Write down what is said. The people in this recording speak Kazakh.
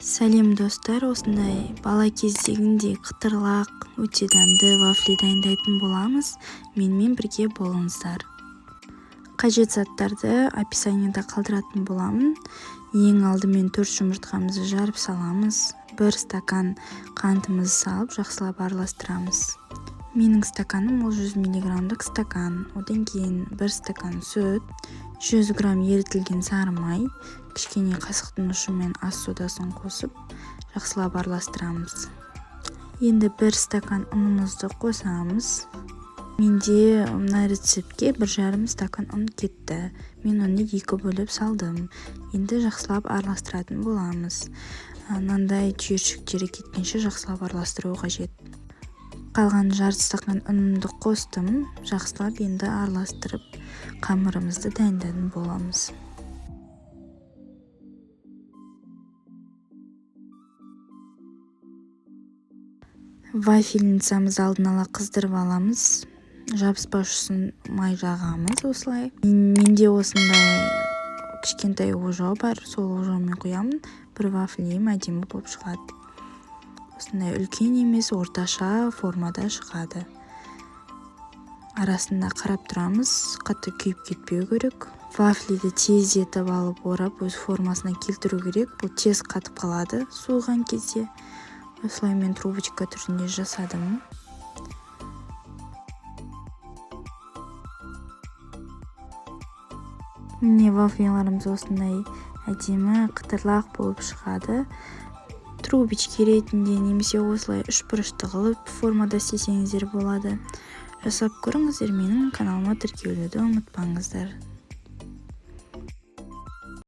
Сәлем, достар! Осындай бала кездегіндей қытырлақ, өте дәмді вафли дайындайтын боламыз. Менімен бірге болыңыздар. Қажет заттарды описаниеда қалдыратын боламын. Ең алдымен 4 жұмыртқамызды жарып саламыз. 1 стакан қантымызды салып, жақсылап араластырамыз. Менің стаканым ол 100 миллиграммдық стакан. Одан кейін 1 стакан сүт, 100 грамм ерітілген сары май, кішкене қасықтың ұшымен ас содасын қосып, жақсылап араластырамыз. Енді 1 стакан ұнымызды қосамыз. Менде мына рецептке 1,5 стакан ұн кетті. Мен оны 2 бөліп салдым. Енді жақсылап араластыратын боламыз. Мынандай түйіршіктері кеткенше жақсылап араластыру қажет. Қалған жарты стакан ұнымды қостым. Жақсылап енді араластырып, қамырымызды дайындайтын боламыз. Вафельницамызды алдын ала қыздырып аламыз. Жабыспас үшін май жағамыз осылай. Менде осындай кішкентай ожау бар, сол ожаумен құямын. Бір вафлиім әдемі болып шығады. Осындай үлкен емес, орташа формада шығады. Арасында қарап тұрамыз, қатты күйіп кетпеу керек. Вафлиді тездетіп алып, орап, өз формасына келтіру керек. Бұл тез қатып қалады суыған кезде. Осылай мен трубочка түрінде жасадым. Міне, вафлиларымыз осындай әдемі қытырлақ болып шығады. Трубочки ретінде немесе осылай үшбұрышты қылып формада істесеңіздер болады. Жасап көріңіздер, менің каналыма тіркелуді ұмытпаңыздар.